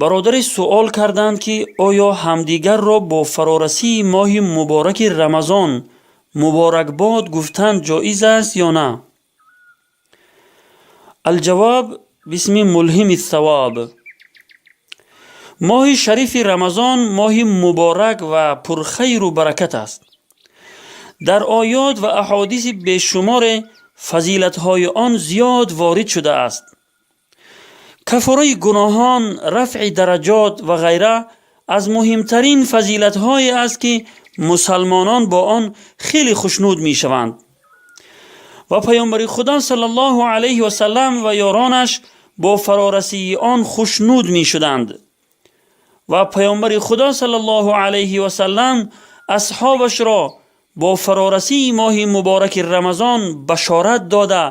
Бародаре суол карданд, ки оё ҳамдигарро бо фарорасии моҳи мубораки Рамазон муборакбод гуфтан ҷоиз аст ё на? الجواب باسم ملهم الثواب. Моҳи шарифи Рамазон моҳи муборак ва пурхайру баракат аст. Дар оёт ва аҳодиси бешуморе фазилатҳои он зиёд ворид шудааст. Каффораи гуноҳон, рафъи дараҷот ва ғайра аз муҳимтарин фазилатҳое аст, ки мусалмонон бо он хеле хушнуд мешаванд ва Паёмбари Худо саллаллоҳу алайҳи васаллам ва ёронаш бо фарорасии он хушнуд мешуданд ва Паёмбари Худо саллаллоҳу алайҳи васаллам асҳобашро бо фарорасии моҳи мубораки Рамазон башорат дода,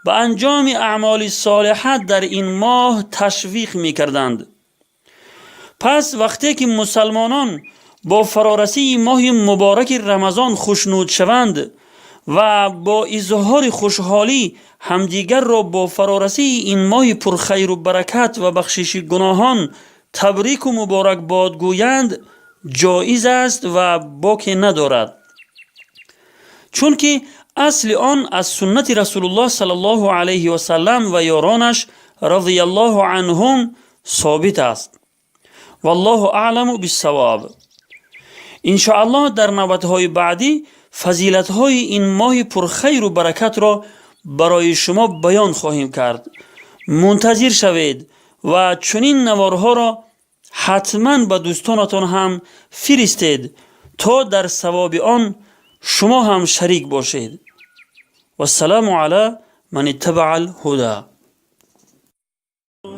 ба анҷоми аъмоли солиҳа дар ин моҳ ташвиқ мекарданд. Пас вақте ки мусалмонон бо фарорасии моҳи мубораки Рамазон хушнуд шаванд ва бо изҳори хушҳолӣ ҳамдигарро бо фарорасии ин моҳи пурхайру баракат ва бахшиши гуноҳон табрику муборакбод гӯянд, ҷоиз аст ва боке надорад, чунки асли он аз суннати Расулуллоҳ саллаллоҳу алайҳи васаллам ва ёронаш разияллоҳу анҳум собит аст. Валлоҳу аъламу биссавоб. Иншоаллоҳ, дар навбатҳои баъдӣ фазилатҳои ин моҳи пурхайру баракатро барои шумо баён хоҳем кард. Мунтазир шавед ва чунин наворҳоро ҳатман ба дӯстонатон ҳам фиристед, то дар савоби он шумо ҳам шарик бошед. Вассалому ала ман иттабаа алҳуда.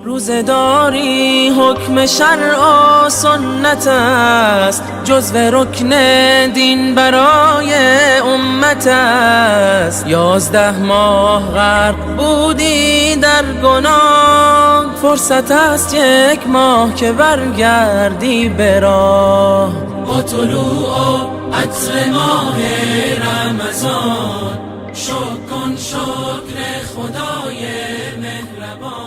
روزه‌داری حکم شرع و سنت است، جزو رکن دین برای امت است. 11 ماه غرق بودی در گناه، فرصت است یک ماه که برگردی به راه. با طلوع و عطر ماه رمضان، شکر کن شکر خدای مهربان.